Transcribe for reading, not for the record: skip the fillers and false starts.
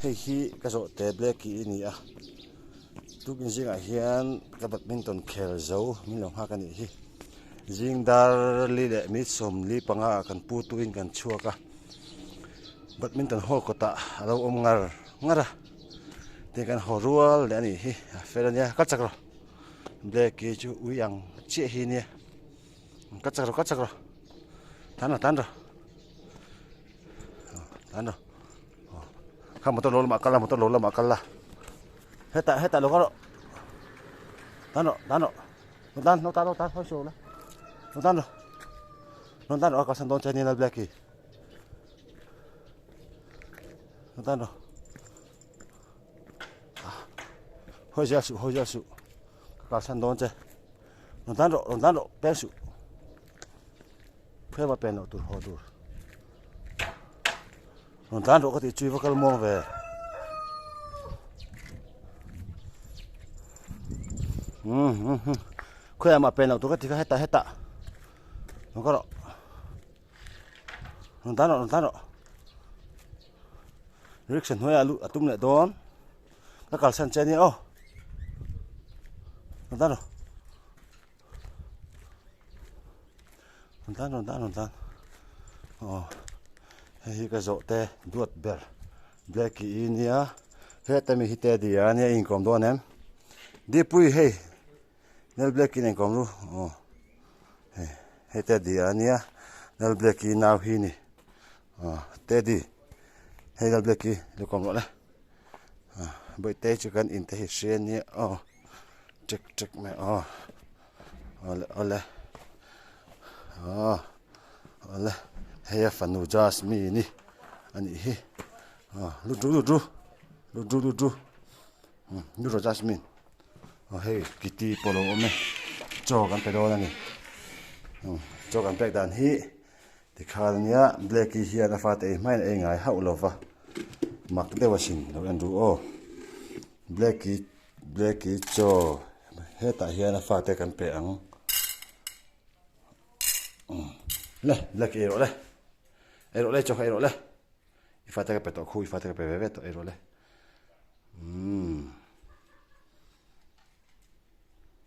Hei hi ka zawh te Blackie i ni a, tukin zingah hian ka badminton khel zo min lo nghak a nih hi. Zing dar li leh minute 45 ah kan pu tuin kan chhuak a, badminton hall kawtah a lo awm ngar ngar a, tin kan haw rual leh a nih hi a fel a nia ka chak rawh Blackie chu ui ang chiah hi nia ka chak rawh ka chak rawh tan rawh tan rawh tan rawh kha motor lo lamah kal la motor lo lamah kal la hetah hetah lo kal rawh tan rawh tan rawh lo tan lo tan lo tan hawi suh la lo tan rawh lo tan rawh a kalsan dawn che ania Lalbiaki lo tan rawh hawi zel suh hawi zel suh ka kalsan dawn che lo tan rawh lo tan rawh peng suh Phema pen loh tur haw tur. Rawn tlan rawh ka tih chui va kal muang ve. Hmm hmm hmm. Khawiah mah pen loh tur ka ti kha hetah hetah. Rawn kal rawh. Rawn tlan rawh rawn tlan rawh. Rickshaw hnuaiah luh a tum leh dawn. Ka kalsan che ania aw. Rawn tlan rawh. Rawn tan rawn tan rawn tan aw hei hi ka zawh te duat ber black i nia heta mi hi teddy a nia inkawm dawn em dipui hei nel black in inkawm ru aw hei hei teddy a nia nel black i nau hi ni aw teddy hei nel black i lo kawm rawh le bawihte chu kan in te hi hria nia aw. Ṭek ṭek mai aw awle awle aw awle hei a fanu Jasmine a nih hi aw lut ru lut ru lut ru lut ru lut rawh Jasmine aw hei kitty pawh a lo awm e chaw kan pe dawn a ni chaw kan pek dan hi tikhan ania Blackie hian a fate ei hmain a ei ngai hauh lo va mak deuh asin lo en ru aw Blackie. Blackie chaw hetah hian a fate kan pe ang le Blackie ei rawh le ei rawh le chaw kha ei rawh le i fate ka pe tawh khu i fate ka pe ve ve tawh ei rawh le umm.